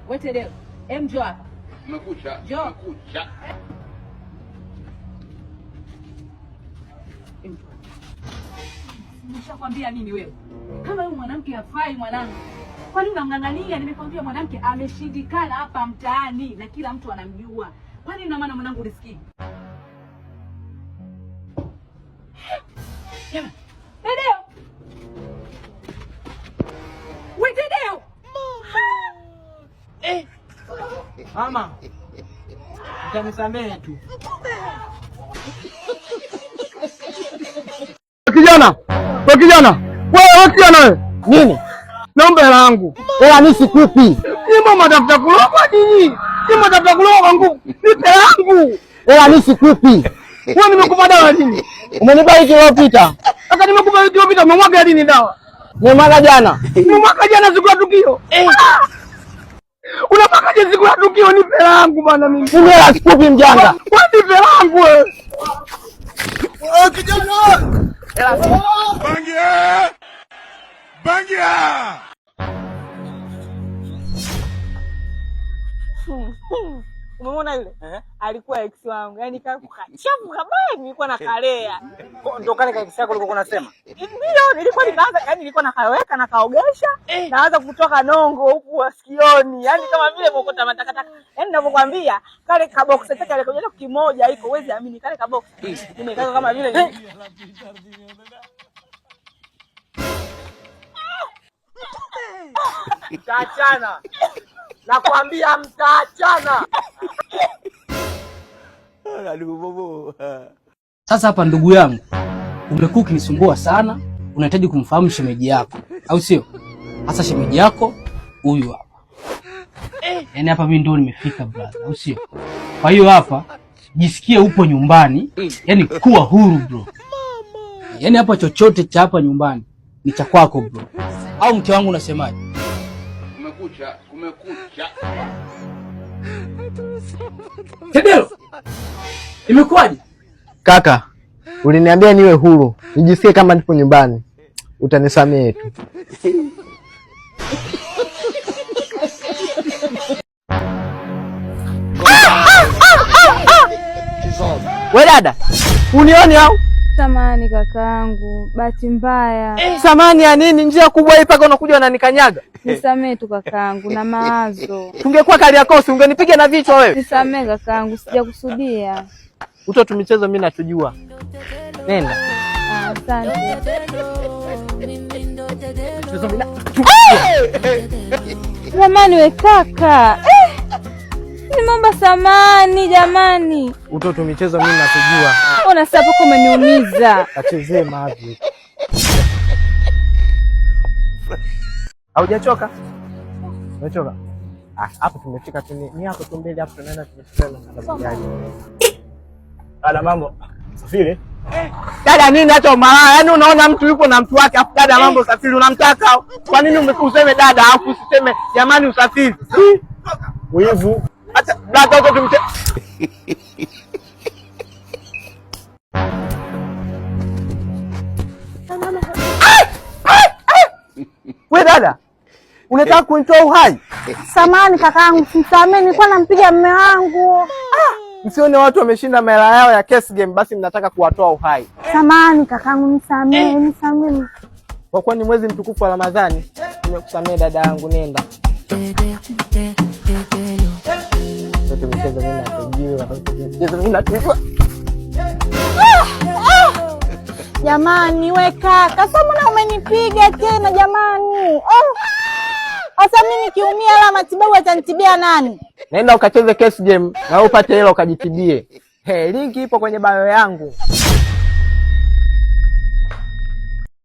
Wewe Tedeo, em njoo hapa. Kumekucha. Njoo. Kumekucha. Em, njoo. Nimeshakwambia nini wewe? Kama huyu mwanamke hafai mwanangu. Kwa nini unamng'ang'ania? Nimekwambia mwanamke ameshindikana hapa mtaani na kila mtu anamjua. Kwa nini una maana mwanangu ulisikii? Jamani, Tedeo! We Tedeo! Mama, utanisamehe tu. Kijana, we kijana, wewe kijana wewe. Nini? Naomba hela yangu. Hela mimi sikupi. Nyinyi mnatafuta kulogwa nyinyi. Nyinyi mnatafuta kulogwa kwa nguvu. Nipe hela yangu. Hela mimi sikupi. Wewe nimekupa dawa lini? Umenipa wiki iliyopita. Sasa nimekupa wiki iliyopita umemwaga lini dawa? Nimemwaga jana. Nimemwaga jana siku ya tukio. Unamwagaje siku ya tukio? Nipe hela yangu bana mimi. Mimi hela sikupi mjanga. Wewe nipe hela yangu wewe. Bangia! Bangia! Umeona yule? Alikuwa ex wangu. Yaani kachafu kabaya nilikuwa nakalea. Ndio kale ka ex yako ulikokuwa unasema? Ndio, nilikuwa nikaanza, yaani nilikuwa nakaweka nakaogesha, naanza kutoka nongo huku wasikioni. Yaani kama vile mokota matakataka. Yaani ninavyokuambia kale kabox kale kale kimoja iko huwezi amini kale kabox. Nimekaka kama vile Mtaachana. Nakwambia mtaachana. Sasa hapa ndugu yangu, umekuwa ukinisumbua sana, unahitaji kumfahamu shemeji yako, au sio? Sasa shemeji yako huyu hapa. Yaani hapa mimi ndio nimefika brother, au sio? Kwa hiyo hapa jisikie upo nyumbani, yaani kuwa huru bro. Yaani hapa chochote cha hapa nyumbani ni cha kwako bro. Au mke wangu unasemaje? Kumekucha. Kumekucha. Tedelo, imekuwaje? Kaka, uliniambia niwe huru, nijisikie kama nipo nyumbani. Utanisamehe tu. We dada, unioni au? Samahani kakaangu, bahati mbaya. Samani ya nini? Njia kubwa hii mpaka unakuja unanikanyaga. Nisamehe tu kakaangu na mawazo. Tungekuwa Kariakoo, si ungenipiga na vichwa wewe. Nisamehe kakaangu, sijakusudia. Utoto michezo mimi natujua. Nenda. Ah, asante. Michezo mimi Jamani we kaka. Nimeomba samani jamani. Utoto michezo mimi natujua. Ona sasa hapo umeniumiza. Kachezee mavi. Haujachoka? Umechoka? Ah, hapo tumefika tu ni hapo tu mbele hapo tunaenda tumefika na bajaji. Dada, mambo. Safiri. Dada nini hata umalaya? Yaani unaona mtu yupo na mtu wake afu dada mambo usafiri unamtaka. Kwa nini useme dada afu usiseme jamani usafiri? Wivu. Acha dada huko tumche. We dada, unataka kunitoa uhai? Samani kakaangu, simsamee, nilikuwa nampiga mume wangu. Msione watu wameshinda mahela yao ya case game, basi mnataka kuwatoa uhai. Samani kakaangu, nisamee, nisamee. Kwa kuwa ni mwezi mtukufu wa Ramadhani, nimekusamea dada yangu, nenda. Yote michezo mimi natujua, michezo mimi natujua. Jamani we kaka, sasa mbona umenipiga tena jamani? Oh. Sasa mimi nikiumia hela matibabu atanitibia nani? Nenda ukacheze case game na upate hela ukajitibie. Hey, linki ipo kwenye bio yangu.